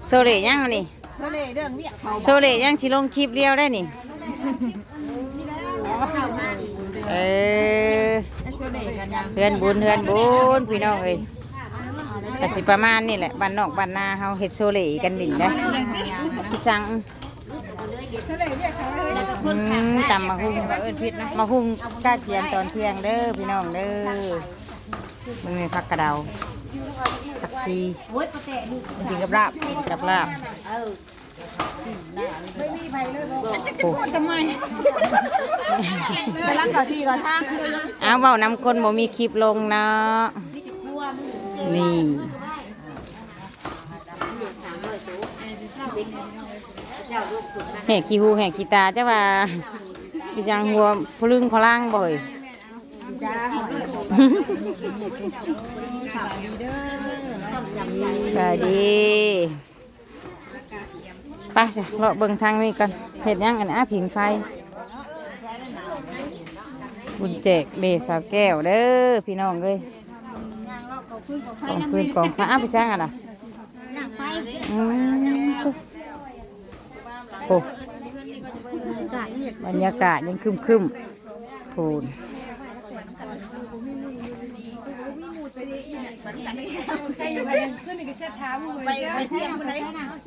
ໂຊເລຫຍັງອັນນີ້? ໂຊເລຫຍັງ? ຊິລົງຄລິບດຽວໄດ້ນີ້. ເອີ ເຮືອນບຸນ ເຮືອນບຸນ ພີ່ນ້ອງເອີຍ. ກະຊິປະມານນີ້ແຫຼະ ບ້ານນອກບ້ານນາເຮົາເຮັດໂຊເລກັນຫຼິ້ນໄດ໋. ສັ່ງ ອືມ ຕຳໝາກຫຸ່ງ ໝາກຫຸ່ງກະກຽມຕອນທ່ຽງເດີພີ່ນ້ອງເດີ. ເບິ່ງນີ້ ຜັກກະເດົາ ຜັກຊີ ກິນກັບລາບ ກັບລາບ. ໂອ້ ກຳລັງເຂົ້າທີ່ເຂົ້າທາງ. ອ້າວ ເວົ້ານຳຄົນບໍ່ມີຄລິບລົງເນາະ. ນີ້ ແຫກຂີ້ຫູແຫກຂີ້ຕາ ເຈົ້າວ່າ ຄືຈັ່ງຫົວຜະລຶງຜະລັງບໍ່ເຮີ້ຍ? ສະບາຍດີ. ໄປຈ້ະ ເລາະເບິ່ງທາງນີ້ກ່ອນ. ເຮັດຫຍັງອັນນີ້? ອາ ຜິງໄຟ. ບຸນແຈກເດສາວແກ້ວເດີພີ່ນ້ອງເອີຍ. ກອງຟືນກອງໄຟ. ອ້າວ ໄປຊ່າງຫັ້ນນະ? ອືມ ໂອ້ ບັນຍາກາດຍັງຄຶ້ມໆ. ໂພນ ໄປ ໄປທ່ຽງພຸ້ນໃດ.